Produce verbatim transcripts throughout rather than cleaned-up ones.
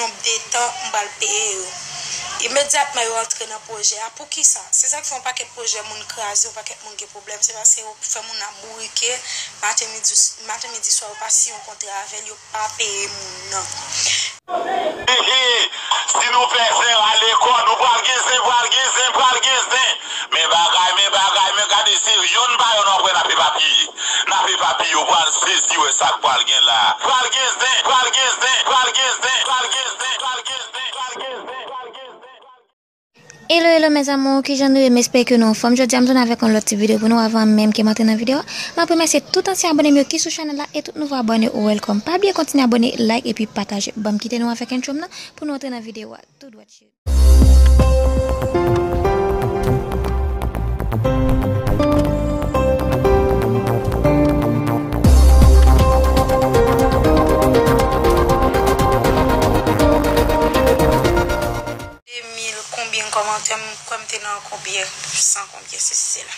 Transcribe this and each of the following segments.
nonb de tan m pral peye yo. Imedyatman yo antre nan pwojè a. Poukisa? Se sa k fè yon pakèt pwojè moun kraze, yon pakèt moun gen pwoblèm. Se paske yo fè moun ap bourike maten, midi, maten, midi, swa, yo pa siyen yon kontra avè l, yo pa peye moun nan. Hihi, si nou fè zen rale kò nou, pral gen zen, pral gen zen, pral gen zen. Men bagay, men bagay, men gade se yonn pa yonn w ap wè n ap epapiye. N ap epapiye, w pral sezi wè sa k pral gen la. Pral gen zen, pral gen zen, pral gen zen, pral gen zen, pral gen zen, pral gen zen, pral gen zen. Hello hello mes amours, kijan nou ye? M espere ke nou anfòm. Jodi a m tounen avèk yon lòt ti videyo pou nou. Avan menm ke m antre nan videyo a, m ap remèsye tout ansyen abòne m yo ki sou chanèl la e tout nouvo abòne, welcome. Pa bliye kontinye abòne, like epi pataje. Ban m kite nou avèk entwo m nan pou nou antre nan videyo a tou dwat. De mil konbyen kòmantè, m kwè m te nan konbyen, san konbyen, sesi sela.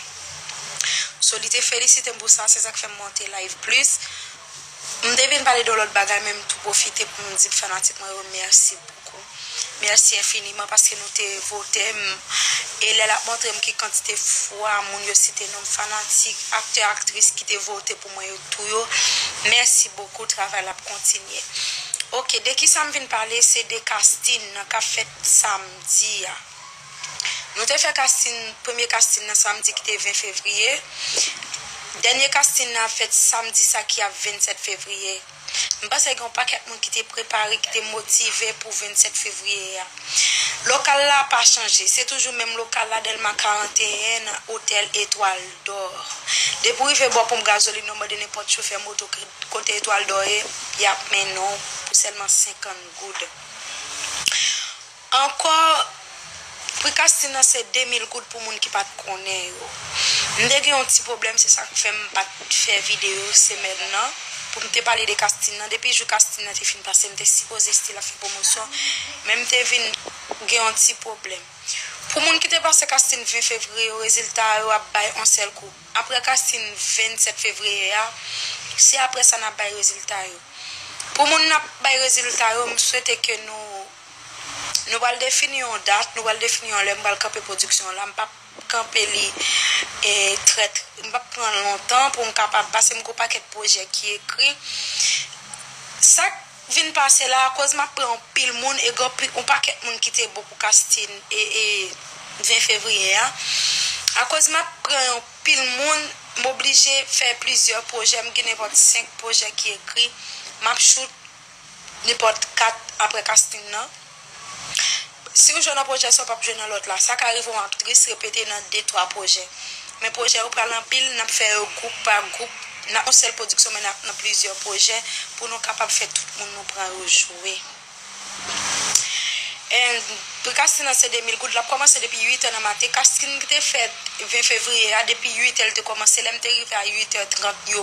So, li te felisite m pou sa, se sa k fè m monte live plis. M te vin pale de yon lòt bagay, men m tou pwofite pou m di fanatik mwen yo mèsi bokou. Mèsi enfiniman paske nou te vote m. E lè l ap montre m ki kantite fwa moun yo site non m, fanatik, aktè, aktris ki te vote pou mwen yo tou yo, mèsi bokou, travay la ap kontinye. Oke, de kisa m vin pale, se de kastin nan k ap fèt samdi a. Nou te fè kastin, premye kastin nan samdi ki te ven fevriye. Dènye kastin nan ap fèt samdi sa ki ap vennsèt fevriye. M panse gen yon pakèt moun ki te prepare, ki te motive pou vennsèt fevriye a. Lokal la pa chanje, se toujou menm lokal la, Dèlma karanteyen, nan otèl Etwal Dò. Depi w rive bò ponp gazolin yo, mande nenpòt chofè moto ki kote Etwal Dò ye, y ap mennen w pou sèlman senkant goud. Ankò, pri kastin nan se de mil goud pou moun ki pa t konnen yo. M te gen yon ti pwoblèm, se sa k fè m pa t fè videyo semèn nan, pou m te pale de kastin nan. Depi jou kastin nan te fin pase, m te sipoze still ap fè pwomosyon, men m te vin gen yon ti pwoblèm. Pou moun ki te pase kastin ven fevriye yo, rezilta yo ap bay yon sèl kou. Apre kastin vennsèt fevriye a, se apre sa n ap bay rezilta yo. Pou moun n ap bay rezilta yo, m swete ke nou, nou pral defini yon dat, nou pral defini yon lè, m pral kanpe pwodiksyon an la, m p ap kanpe li e, trè, trè, m p ap pran lontan pou m kapab, paske m gen yon pakèt pwojè ki ekri. Sa k vin pase la, akoz m ap pran yon pil moun, e gen yon pi-, yon pakèt moun ki te bon pou kastin e, e, ven fevriye a. Akoz m ap pran yon pil moun, m oblije fè plizyè pwojè, m gen nenpòt senk pwojè ki ekri, m ap chout nenpòt kat apre kastin nan. Si w jwe nan pwojè sa, w p ap jwe nan lòt la. Sa ka rive yon aktris repete nan de, twa pwojè. Men pwojè yo pral anpil, n ap fè yo gwoup pa gwoup. N ap yon sèl pwodiksyon, men n ap nan plizyè pwojè pou nou kapab fè tout moun nou pran yo jwe. And pri kastin nan se de mil goud, l ap kòmanse depi uit è nan maten. Kastin ki te fèt ven fevriye a, depi uit è l te kòmanse. Lè m te rive a uit è trant yo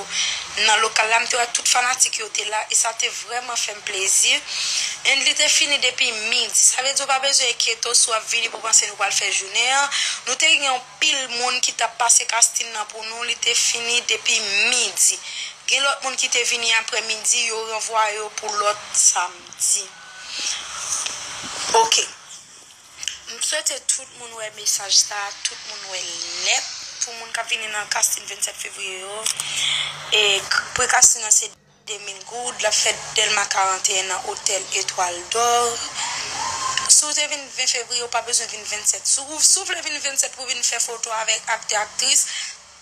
nan lokal la, m te wè tout fanatik yo te la, e sa te vrèman fè m plezi. And li te fini depi midi. Sa vle di w pa bezwen enkyete w si w ap vini pou w panse nou pral fè jounen an. Nou te gen yon pil moun ki t ap pase kastin nan pou nou, li te fini depi midi. Gen lòt moun ki te vini aprè midi, yo ranvwaye yo pou lòt samdi. Oke. M swete tout moun wè mesaj sa, tout moun wè l nèt. Pou moun k ap vini nan kastin vennsèt fevriye yo, e k-, pri kastin nan se de mil goud, l ap fèt Dèlma karanteyen nan otèl Etwal Dò. Si w te vin ven fevriye, w pa bezwen vin vennsèt. Si w, si w vle vin vennsèt pou vin fè foto avèk aktè, aktris,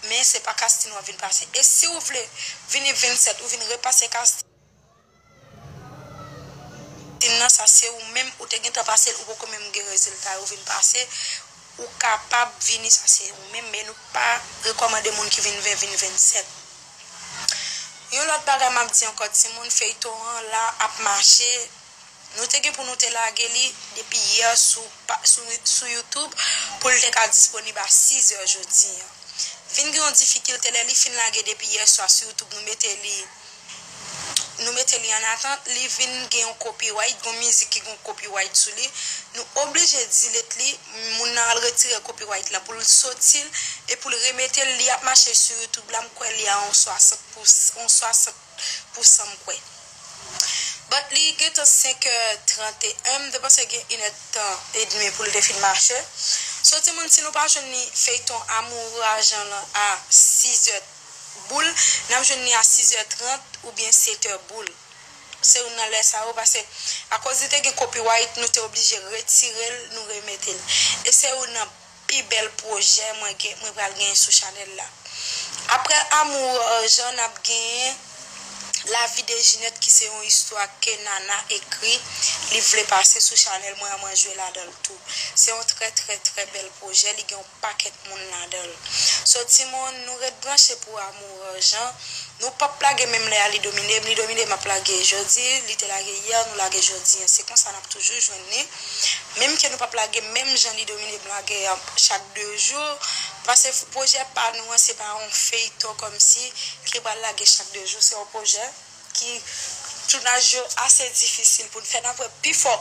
men se pa kastin w ap vin pase. E si w vle vini vennsèt, ou vin repase kastin. Tin nan sa se ou menm, ou te gentan pase l, ou poko menm gen rezilta yo vin pase, ou kapab vini, sa se ou menm, men nou pa rekòmande moun ki vin ven, vin vennsèt. Yon lòt bagay m ap di ankò, timoun, feyton an la ap mache. Nou te gen pou nou te lage li depi yè sou pa-, sou, sou YouTube pou l te ka disponib a sis è jodi an. Vin gen yon difikilte lè li fin lage depi yè swa sou YouTube, nou mete li Nou mete li an atant, li vin gen yon copyright, gen yon mizik ki gen yon copyright sou li. Nou oblije delete li, moun nan al retire copyright la pou l soti l, e pou l remete l, li ap mache sou YouTube la, m kwè li a yon swasant pou, yon swasant pou san m kwè. But li gentan senk è trannteyen, m te panse gen inèdtan edmi pou l te fin mache. So, timoun, si nou pa jwenn ni feyton Amour Argent lan a sizè boul, n ap jwenn ni a sizè trant oubyen setè boul. Se youn nan lè sa yo, paske akoz li te gen copyright, nou te oblije retire l, nou remete l. E se youn nan pi bèl pwojè mwen gen, mwen pral genyen sou chanèl la. Apre Amour Argent, n ap genyen La vie de Ginette, ki se yon istwa ke Nana ekri, li vle pase sou chanèl mwen an, mwen jwe ladan l tou. Se yon trè, trè, trè bèl pwojè, li gen yon pakèt moun ladan l. So, timoun, nou ret branche pou Amour Argent. Nou p ap lage menm lè a li domine m, li domine m ap lage jodi, li te lage yè, nou lage jodi an. Se konsa n ap toujou jwenn li. Menm ke nou p ap lage menm jan li domine m lage an chak de jou, paske pwojè pa nou an, se pa yon feyton kòmsi ki pral lage chak de jou, se yon pwojè ki tounaj yo ase difisil pou n fè. N ap wè pi fò,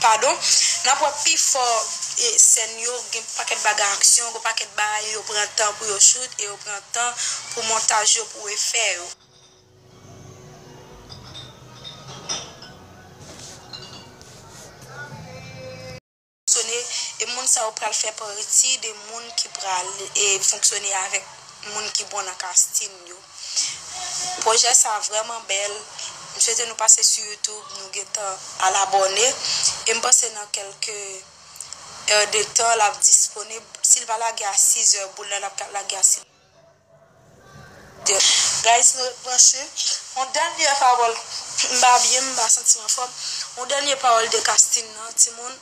padon, n ap wè pi fò e sèn yo, gen pakèt bagay aksyon, gen pakèt bagay yo pran tan pou yo choute e yo pran tan pou montaj yo, pou efè yo. Fonksyone, e moun sa yo pral fè pati de moun ki pral e fonksyone avèk moun ki bon nan casting yo. Pwojè sa vrèman bèl. M swete nou pase sou YouTube, nou gentan al abòne. E m panse nan kèlke è de tan l ap disponib. Si l pa lage a sizè boul la, l ap ka lage a sizè. Guys, nou ret branche. Yon dènye pawòl, m pa byen, m pa santi m anfòm. Yon dènye pawòl de casting nan, timoun.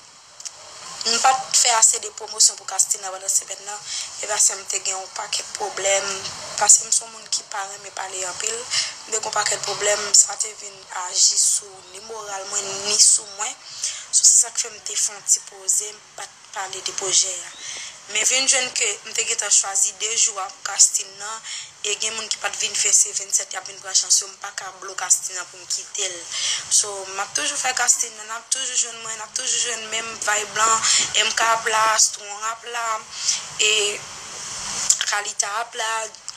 M pa t fè ase de pwomosyon pou casting nan pandan semèn nan. E paske m te gen yon pakèt pwoblèm. Paske m se yon moun ki pa renmen pale anpil. M te gen yon pakèt pwoblèm, sa te vin aji sou ni moral mwen, ni sou mwen. So, se sa k fè m te fè yon ti poze, m pa t pale de pwojè a. Men vin jwenn ke m te gentan chwazi de jou a pou casting nan, e gen moun ki pa t vin vennsèt, vennsèt, y ap vin pran chans yo, m pa ka blo casting nan pou m kite l. So, m ap toujou fè casting nan, n ap toujou jwenn mwen, n ap toujou jwenn menm vibe lan, M K ap la, Strong ap la, e Kalita ap la,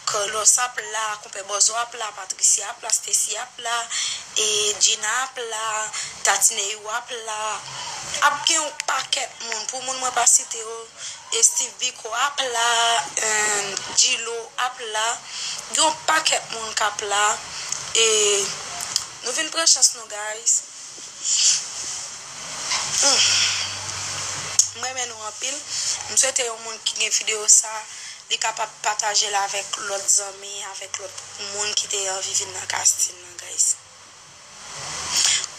Carlos ap la, Konpè Bòzò ap la, Patricia ap la, Stacy ap la, e Gina ap la, Tatineyou ap la. Ap gen yon pakèt moun. Pou moun mwen pa site yo, e Steve Biko ap la, e Gilo ap la. Gen yon pakèt moun k ap la. E nou vin pran chans nou, guys. Hmm. M renmen nou anpil. M swete yon moun ki gen videyo sa, li kapab pataje l avèk lòt zanmi, avèk lòt moun ki te anvi vin nan casting nan, guys.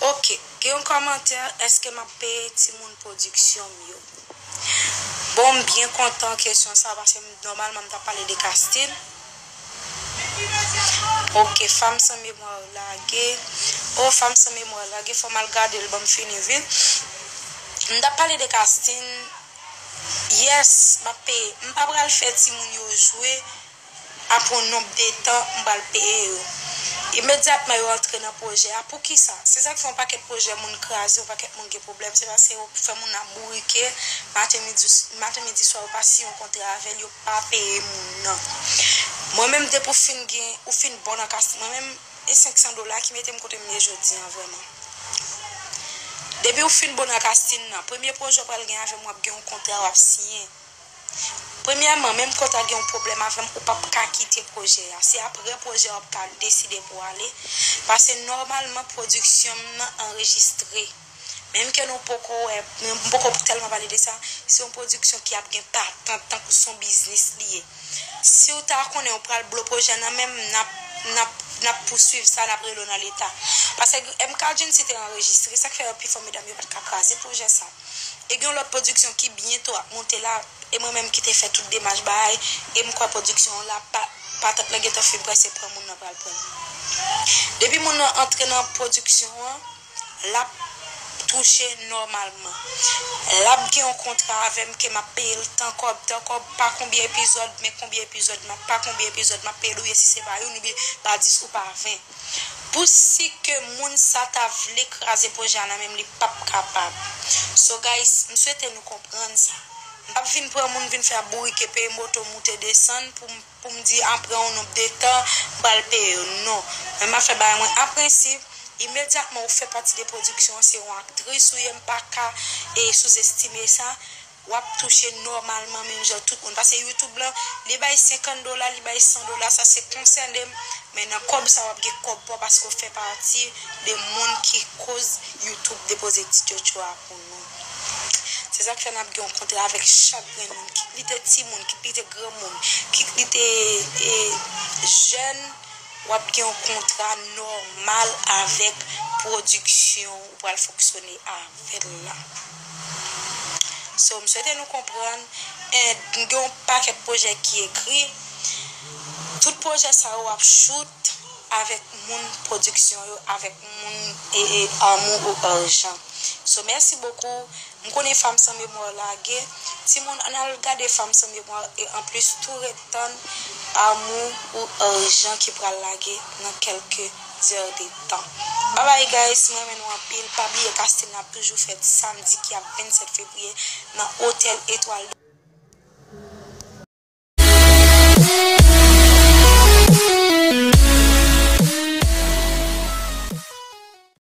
Ok, gen yon kòmantè, èske m ap peye timoun pwodiksyon m yo? Bon, m byen kontan kesyon sa, paske m, nòmalman m t ap pale de casting. Ok, Fanm San Memwa lage. Oh, Fanm San Memwa lage, fò m al gade l, ban m fini vit. M t ap pale de casting. Yes, m ap peye. M pa pral fè timoun yo jwe. Apre yon nonb de tan, m pral peye yo. Imedyatman yo antre nan pwojè a. Poukisa? Se sa k fè yon pakèt pwojè moun kraze, yon pakèt moun gen pwoblèm. Se paske yo fè moun nan bourike, maten, midi, maten, midi, swa, yo pa siyen yon kontra avè l, yo pa peye moun nan. Mwen menm, depi w fin gen, ou fin bon nan kas, mwen menm, e senk san dola ki mete m kote m ye jodi an vrèman. Depi w fin bon nan casting nan, premye pwojè w pral gen avè m, w ap gen yon kontra w ap siyen. Premyèman, menm ke w ta gen yon pwoblèm avè m, ou p ap ka kite pwojè a. Se apre pwojè a w ap ka deside pou w ale. Paske nòmalman, pwodiksyon m nan anrejistre. Menm ke nou poko wè, m poko tèlman pale de sa, se yon pwodiksyon ki ap gen patant, tankou se yon biznis li ye. Si w ta konnen w pral blo pwojè nan men m, n ap, n ap, n ap pouswiv sa, n ap rele w nan leta. Paske M K Jeancy te anrejistre, sa k fè pifò medam yo pa t ka kraze pwojè sa. E gen yon lòt pwodiksyon ki byento ap monte la, e mwen menm ki te fè tout demach bagay, e m kwè pwodiksyon an la, pa, patant lan gentan fin prè, se pran moun nan pral pran. Depi moun nan antre nan pwodiksyon an, l ap touche nòmalman. L ap gen yon kontra avè m ke m ap peye l tan kòb, tan kòb, pa konbyen epizòd, men konbyen epizòd m ap, pa konbyen epizòd m ap peye l, oubyen si se pa youn, oubyen pa dis ou pa ven. Pou si ke moun sa ta vle kraze pwojè a nan men m, li p ap kapab. So guys, m swete nou konprann sa. M p ap vin pran moun vin fè ap bourike, peye moto, moute, desann pou m, pou m di apre yon nonb de tan, m pral peye yo. Non. Mwen m ap fè bagay mwen a prensip, Imedyatman ou fè pati de pwodiksyon an, se yon aktris ou ye, m pa ka e souzestime sa. W ap touche nòmalman menm jan tout moun. Paske YouTube lan, li bay senkant dola, li bay san dola, sa se konsène m. Men nan kòb sa, w ap gen kòb pa w paske w fè pati de moun ki koz YouTube depoze ti tchotcho a pou nou. Se sa k fè n ap gen yon kontra avèk chak grenn moun, kit li te timoun, kit li te granmoun, kit li te e, jèn, w ap gen yon kontra nòmal avèk pwodiksyon ou pral fonksyone avè l la. So, m swete nou konprann, and m gen yon pakèt pwojè ki ekri. Tout pwojè sa yo ap shoot avèk moun pwodiksyon yo, avèk moun e, e, Amour ou Argent. So, mèsi bokou. M konnen Fanm San Memwa lage. Timoun, ann al gade Fanm San Memwa e anplis tou ret tann Amour ou Argent ki pral lage nan kèlke zè de tan. Bye bye guys, m renmen nou anpil. Pa bliye casting nan ap toujou fèt samdi ki ap vennsèt fevriye nan Otèl Etwal